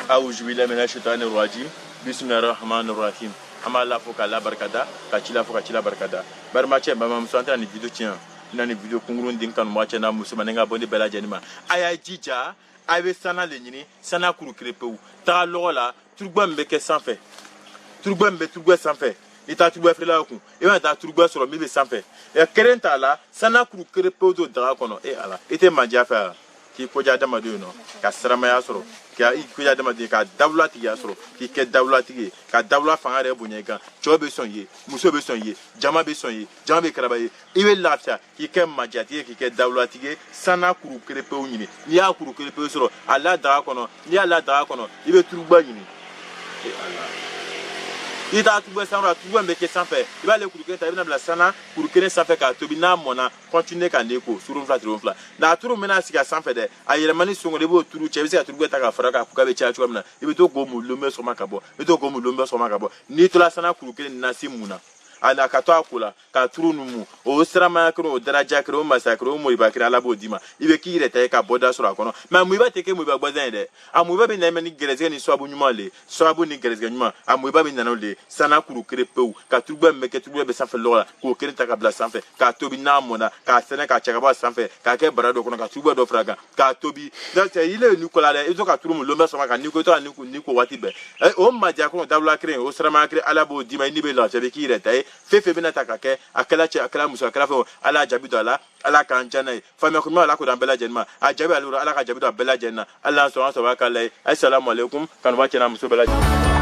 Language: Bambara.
Awuzu bilahi mina shaitani rajim, bisimilahi rahmani rahim. An b'Ala fo k'Ala barikada, ka cila fo ka cila barikada. Balimacɛ, balimamuso, an tɛna nin video tiɲɛ, n na nin video kunkurun di n kanubaga cɛ n'a muso ma ni n ka abonné bɛɛ lajɛlen ma. A y'a jija, a bɛ sana le ɲini, sana kuru kelen pewu. Taga lɔgɔ la, turugba min bɛ kɛ sanfɛ, turugba min bɛ turugba sanfɛ, n'i taa turugba feerela kun, i bɛna taa turugba sɔrɔ min bɛ sanfɛ. Ɛ, kelen t'a la, sana kuru kelen pewu don daga kɔnɔ. E Ala, i tɛ mandiya fɛ wa? K'i koja adamadenw nɔ ka siramaya sɔrɔ, ka i koja adamaden, ka dawulatigiya sɔrɔ, k'i kɛ dawulatigi ye, ka dawula fanga yɛrɛ bonya i kan. Cɛw bɛ sɔn i ye, muso bɛ sɔn i ye, jama bɛ sɔn i ye, jama bɛ karaba ye, i bɛ lafiya, k'i kɛ majatigi ye, k'i kɛ dawulatigi ye. Sana kuru kelen pewu ɲini. N'i y'a kuru kelen pewu sɔrɔ, a la daga kɔnɔ. N'i y'a la daga kɔnɔ, i bɛ turuba ɲini. E Ala, i taa turuba sanfɛ, turuba min bɛ kɛ sanfɛ, i b'ale kuru kelen ta, i bɛna bila sana kuru kelen sanfɛ k'a tobi. N'a mɔnna, continuer ka n'i ko surun fila turu fila n'a turu bɛna sigi a sanfɛ dɛ, a yɛlɛmani sɔngɔ, i b'o turu cɛ. I bɛ se ka turu ta ka fara k'a kuka bɛ caya cogo min na, i bɛ to k'o mun lon bɛɛ sɔgɔma ka bɔ, i bɛ to k'o mun lon bɛɛ sɔgɔma ka bɔ. N'i tola sana kuru kelen nasi mun na, a na ka to a ko la ka turu nu mu, o siramaya kelen, o daraja kelen, o masaya kelen, o moriba kelen, Ala b'o d'i ma. I bɛ k'i yɛrɛ ta ye ka bɔda sɔrɔ a kɔnɔ. Mɛ muyiba tɛ kɛ muyiba gansan ye dɛ. A muyiba bɛ na ni gɛrɛsɛgɛ ni sababu ɲuman le, sababu ni gɛrɛsɛgɛ ɲuman. A muyiba bɛ nana o le sana kuru kelen pewu, ka turuba min bɛ kɛ turuba bɛ sanfɛ lɔgɔ la, k'o kelen ta ka bila sanfɛ k'a tobi. N'a mɔnna, k'a sɛnɛ, k'a cɛ ka bɔ a sanfɛ, k'a kɛ bara dɔ kɔnɔ, ka turuba dɔ fara a kan k'a tobi. I le ni kɔla dɛ, i bɛ to ka turu mun lon bɛɛ sɔgɔma ka ni ko, i to ka ni ko waati bɛɛ. O maja kɔnɔ, dawula kelen, o siramaya kelen, Ala b'o d'i ma. I ni bɛ lafiya, bɛ k'i yɛrɛ ta ye. Fɛn fɛn bɛna ta ka kɛ, a kɛla cɛ, a kɛla muso, a kɛla fɛn o, Ala y'a jaabi don a la. Ala k'an diya n'a ye. Faamuya ko ɲuman, Ala k'o d'an bɛɛ lajɛlen ma. A jaabi ale, Ala ka jaabi don a bɛɛ lajɛlen na. Ala y'an sɔn, an sɔrɔ k'a la ye. Asalamu aleykum, kanuba cɛ n'a muso bɛɛ lajɛlen.